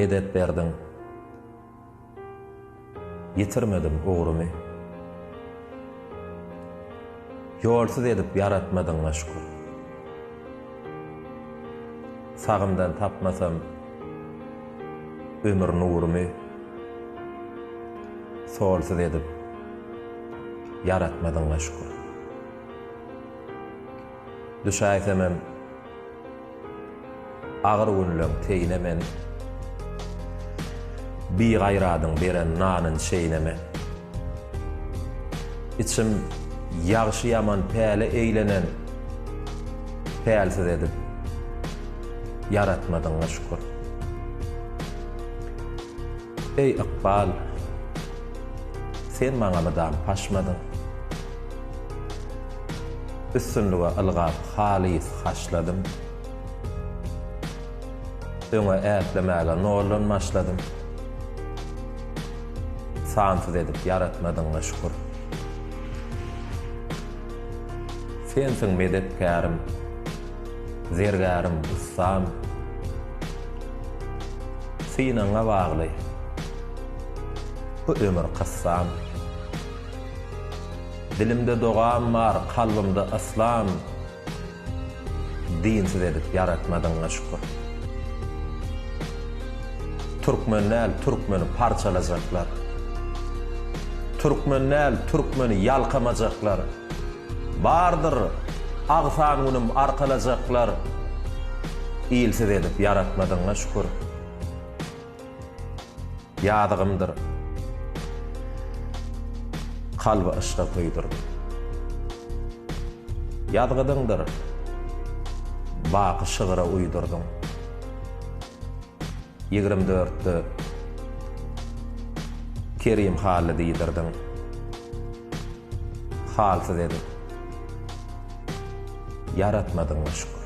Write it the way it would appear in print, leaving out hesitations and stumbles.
Medet berdiň. Ýitirmedim ugrumy. Ýolsuz edip ýaratmadyňa şükür. Sagymdan tapmasam ömür nurumy, Solsuz edip ýaratmadyňa şükür. Düşäýsemem Agyr günleň teýine men Bigaýradyň beren nanyn çeýneme. Içim ýagşy-ýaman päle eýlenen Pälsiz edip ýaratmadyňa şükür. Eý ykbal, sen maňa mydam paşmadyň. Üstünlige ylgap halys haşladym. Öňe ätlemäge noldan başladym. Sansyz edip ýaratmadyňa şükür. Sensiň medetkärim, zergärim, ussam. Synaňa bagly bu ömür kyssam. Dilimde dogam bar, kalbymda yslam. Dinsiz edip ýaratmadyňa şükür. Türkmen däl, türkmeni parçalajaklar. Türkmen däl, türkmeni ýalkamajaklar. Bardyr, agsan günüm arkalajaklar. Ilsiz edip ýaratmadyňa şükür. Ýazygymdyr. Kalby yşga köýdürdim. Ýazgydyňdyr. Baky şygra uýdurdyň. 24-de Kerim Hally diýdirdiň. Halsyz edip ýaratmadyňa şükür.